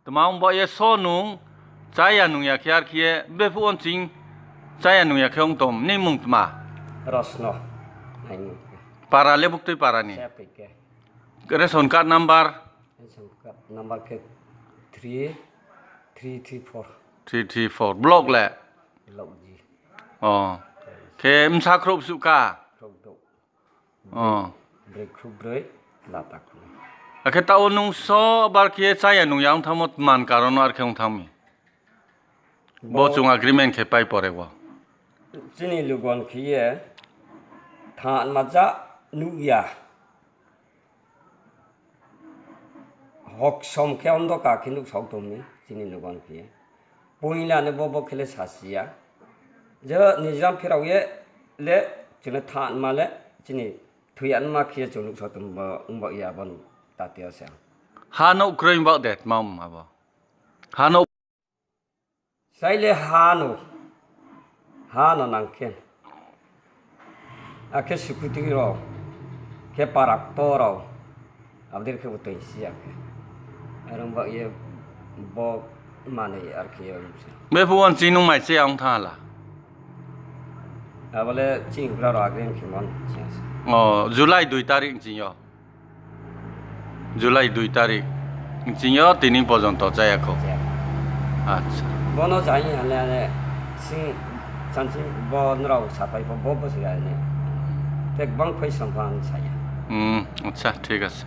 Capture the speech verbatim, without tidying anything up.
Tma ong ba ye so nung, cháya nung ya khe ar khe ye, bephuh wo nching cháya nung ya khe ong tom, nini mung tma? Rosno. Para le buktui para ni? Ration card number? Ration card number khe three three three four. Three three four. Block le? Block G. O. Khe bsa khrouh bsuh kha? Khrouh douh. O. Broi khrouh broi, lata khrouh. Akhe taoh wo nung so bar khe ye cháya nung ya ong thanngmo tma ni karon no ar khe ong thanng mi? Bo chung agreement khe pai pore wo. Chini lugon khe ye thanngma ja nuh ya. Hoksom khe ondokar khe nuhsao tong mi chini lugon khe ye. Poila ni bo bo khe le sasi ya. Je Mizoram pherao ye le chini thanngma le chini thoi ya nma khe ye chung nuhsao tong bo ong ba ya bo ni tati yo se. Ha nouh kroi baoh de tma ong abo? Ha nouh. Sai le ha no, ha no nang khe. Akhe security rao, khe para ktor rao, abo dei khe bo toing si ya khe. Are ong ba ye bo manoi ar khe ye ong se. Bephuh wo nching nung mai chá ya ong thanng ha la? Abo le chini houhgra rao agreement khe mon ching se. O, July dui tarik nching yo. July dui tarik. Nching yo tini porjonto cháya khou. Cháya. Acha. Bo no jai hing ha le, sing chanching bo nrao sapai pho bo bo se ya ni. Khe gbang question pho ang sa ya. Hmm, acha, thik ase.